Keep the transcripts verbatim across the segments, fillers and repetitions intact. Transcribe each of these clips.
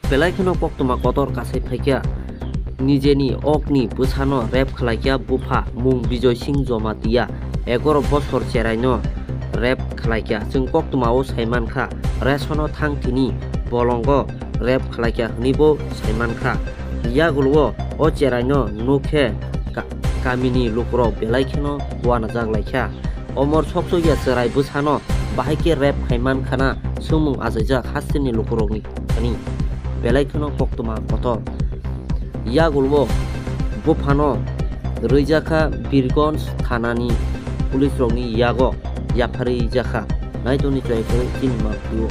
Belai kheno koktwma kotor kasai phaikha. Nijeni okni bwsano rape khlaikha bupha mung Bijoy Singh Jamatia, egaro bosor cheraino rape khlaikha. Chwng koktwmao saimankha, rationo thang thini bolongo rape khlaikha hwnwibo saimankha. Yagulo o cheraino nukhe ka-, kamini lukurok belai kheno uanajak laikha. Omor sokchokya chwrai bwsano bahai khe rape khaiman khana swngmung achaijak hasteni lukurokni thani. Belai kheno koktwma kotor. Yagulo buphano rwijakha Birgonj thanani police rokni yago yapharwi jakha. Naitoni chwrai kwrwi chini maptio.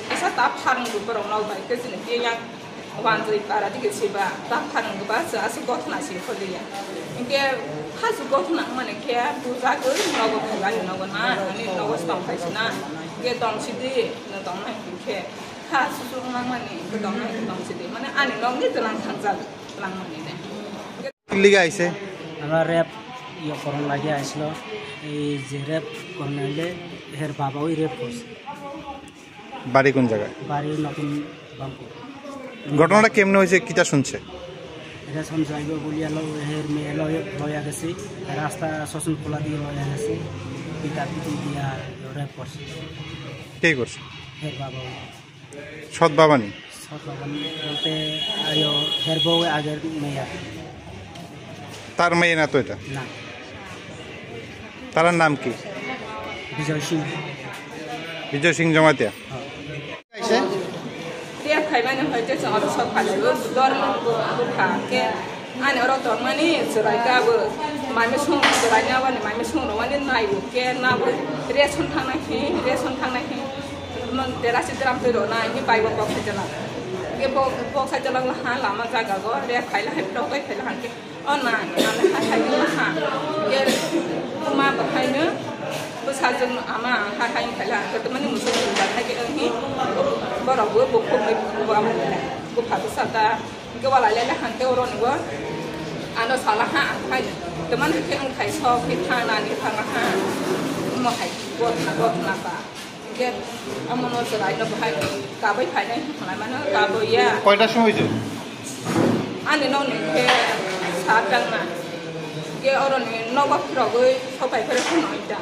Kisa ta phang du borok nok bai khe chini tei yang wanjui para dige siba ta phang du ba se asuk gothna si kholi ya. Inke hasu gothna mane khe buja goi nogo phai nogo na ani nogo stong phai sina. Inke tong sidi no tong nai khe ha su su mang mani tong nai tong sidi mane ani nok ni tlang thang jal tlang mani ne. কিল্লিকে আইছে? আমরা রেপ ইয়ে করন লাগে আসলো, এই যে রেপ করন আইলে এর বাবা ওই রেপ করছে। বাড়ি কোন জায়গায়? বাড়ি নতুন বাঙ্কুর। ঘটনাটা কেমনে হয়েছে, কিটা শুনছে? রেশন যাইব বলিয়া লো, হের মেয়ে লো, লয়া গেছে, রাস্তা শোষণ খোলা দিয়ে লয়া গেছে, পিতা পিটি দিয়া রেপ করছে। কে করছে? হের বাবা। সৎ বাবা নি? সৎ বাবা নি বলতে আইও হের বউ আগের মেয়ে। তার মেয়ে না তো এটা? না। তার নাম কি? বিজয় সিং। বিজয় সিং জমাতিয়া। হ্যাঁ। Dia khaimani hoi te chwng oro sok phai o dor bupha ke ani oro tongmani chwrai ka bo mai mui sung chwrai na wani mai mui sung rwani nai o ke na bo ration thang nai hi ration thang nai hi mon dera si dram twi rw nai hi bai bo kok sai jala ke bo kok sai jala ha lama jaga go re khaila hai tok bai khaila hang ke O na, na ha ha ha ha. Ke ma ba hai no. Bo sa jong ama ha ha ha ha. Ke to mani musu ba ha ke ang hi. Borok bo bo ko mai bo am. Bo pha sa ta. Ke wala le le han ke oro ni bo. Ano sala ha ang hai. To man ke ang khai so ke tha na ni tha na ha. Mo hai. Bo na bo na ba. Hingke amo no chwrai no bahai kabui phainai hinwi mano kabui ya. কয়টার সময় হয়েছে? Ani nokni khe saat tangna. Hingke oroni nogo phirogwi sopai phai phano ita.